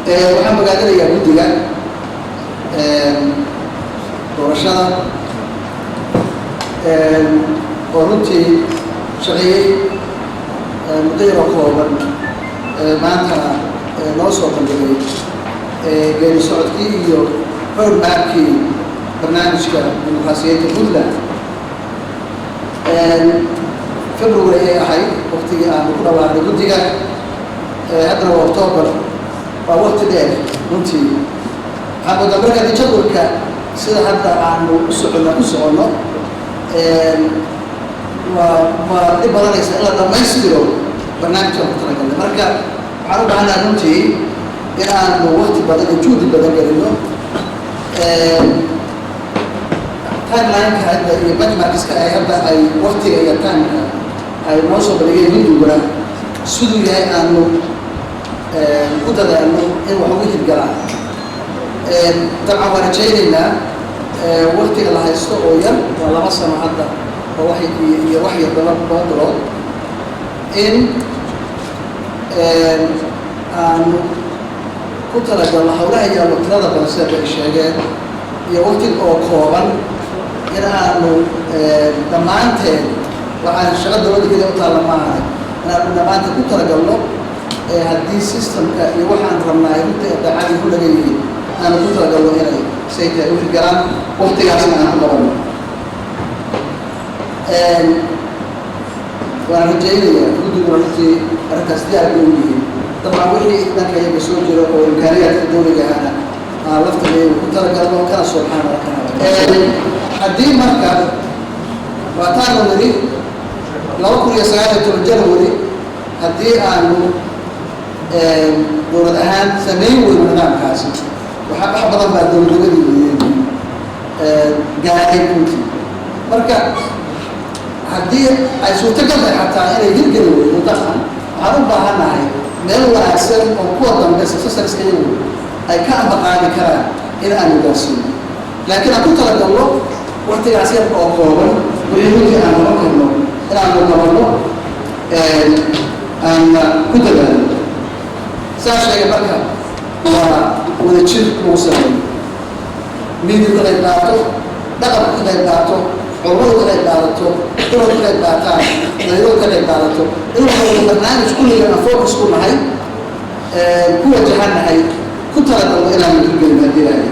Waxaan bogaadinayaa guddiga doorashada oo runtii shaqeeyey muddo yaroo kooban, maantana noo soo bandhigay geedi socodkii iyo roadmapkii barnaamijka dimuqraasiyeynta Puntland. February ay ahayd waktigii aanu ku dhawaaqnay guddiga, haddana waa October, waa wakti dheer runtii. Waxaan moodaa marka haddii jadwalka sida hadda aanu u soconno ku soconno, waa dhib badanaysa in la dhammaystiro barnaamijkaan ku talagalnay. Marka waxaan u baahanaha runtii in aanu wakti badan iyo juhdi badan gelino timeline-ka hadda iyo benchmarkska ay hadda ay waktiga iyo timeka ay noo soo bandhigeen guddiguna siduu yahay aanu ku dadaalno in wax ugu hirgalaan. Dabcan waan rajaynaynaa waktiga la haysto oo yar, waa 2 sano hadda oo wax iyo wax yar 2 bilood, in aanu ku talagalno hawlaha yaallo tirada badan sida ay sheegeen iyo waktiga oo kooban, in aanu dhammaanteen, waxaan shaqa dowladda keliya u taalla maaha, in aanu dhammaanteen ku talagalno haddii systemka iyo waxaan rabnaa ay runta daacadii ku laga yihiin, aanu ku talagalno inay say tahay u hirgalaan, waktigaasna aan ku qabanno. Waan rajaynayaa guddiguna runtii arrintaas diyaar bay u yihiin. Dabcan wixii dhanka iyaga soo jira oo imkaaniyaadka dowliga ahana aan laftigeeda ku talagalno kana soo baxaan kana. Haddii marka waataanu nidhi 2019 January, haddii aanu dowlad ahaan samayn weyno nidaamkaasi, waxa wax badan baa dowladnimadii gaaray runtii. Marka haddii ay suurtagal tahay xataa inay hirgeli weydo, dabcan waxaan u baahannahay meel wanaagsan oo kuwa dambe successorska iyagu ay ka ambaqaadi karaan in aanu gaarsiino, laakiin aan ku talagalno waktigaas yar oo kooban wixii runtii aan noqon karno inaanu qabanno, aan ku dadaalno. Saa sheegay, marka waa wada jir lagu sameeyo, miidiyu ka qayb qaato, dhaqanku ka qayb qaato, culamadu ka qayb qaadato, dumarku ka qayb qaataan, dhalinyaradu ka qayb qaadato, inuu noqdo barnaamij kulliga aan focus ku nahay, ku wajahannahay, ku talagalno inaanu hirgelin haddii ilaahay.